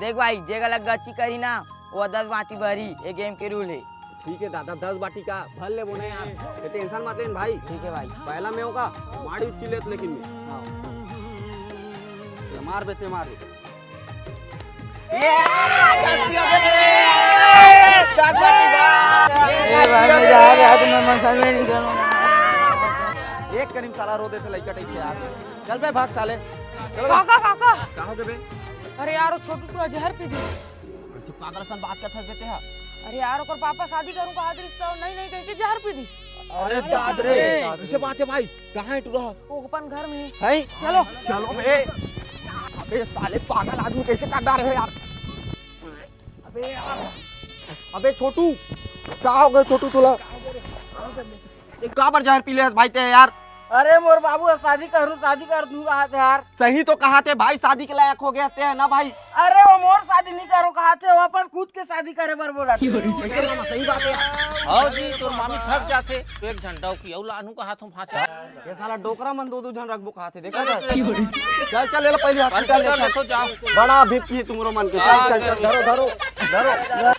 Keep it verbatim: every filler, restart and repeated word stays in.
देख भाई, जे गलत गलती करही ना, वो दस बाटी भरही, ये गेम के रूल हे। ठीक हे दादा, दस बाटी का भर लेबो ना यार, ये टेंशन मत लेन भाई। ठीक हे भाई। पहला मैं होगा, माड़ी उच्ची लेत लेकिन मैं। हाँ। मार बे ते, मार बे। ए भाई, मैं जा रहा हूँ, मैं मंसा में नहीं करूँगा। एक करीम साला रो देथे लइका टाइप से यार। चल बे, भाग साले। चल बे। काका, काका। का हो गे बे? अरे यार, वो छोटू टूरा जहर पी दिस। कइसे पागल असन बात करत हस बे तेहा? अरे यार, ओकर पापा शादी करूँ कहा रिहिस त नहीं, नहीं कह के जहर पी दिस। अरे दाद रे, कइसे बात हे भाई? कहाँ हे टूरा? वो अपन घर में हे। हैं? चलो। चलो बे। अबे साले पागल आदमी कइसे कर डारे हे यार? अबे यार। अबे छोटू, का हो गे छोटू तोला? ये काबर जहर पी ले हस भाई ते यार? अरे मोर बाबू ह शादी करूँ, शादी करूँ कहा थे यार। सही तो कहा थे भाई, शादी के लायक हो गे ते ना भाई। अरे वो मोर शादी नहीं करूँ कहा थे, वो अपन खुद के शादी करे बर बोला थे। कइसे मामा, सही बात हे यार। हव जी, तोर मामी थक जाथे, तो एक झन डौकी अउ लानहूँ कहा थों भांचा। ये साला डोकरा मन दो दो झन रखबो कहा थे, देखा था? चल चल, ले लो पहले हॉस्पिटल ले चल। लेथो, जाओ। बड़ा भिपकी हे तुमरो मन के। चल चल चल, धरो धरो धरो।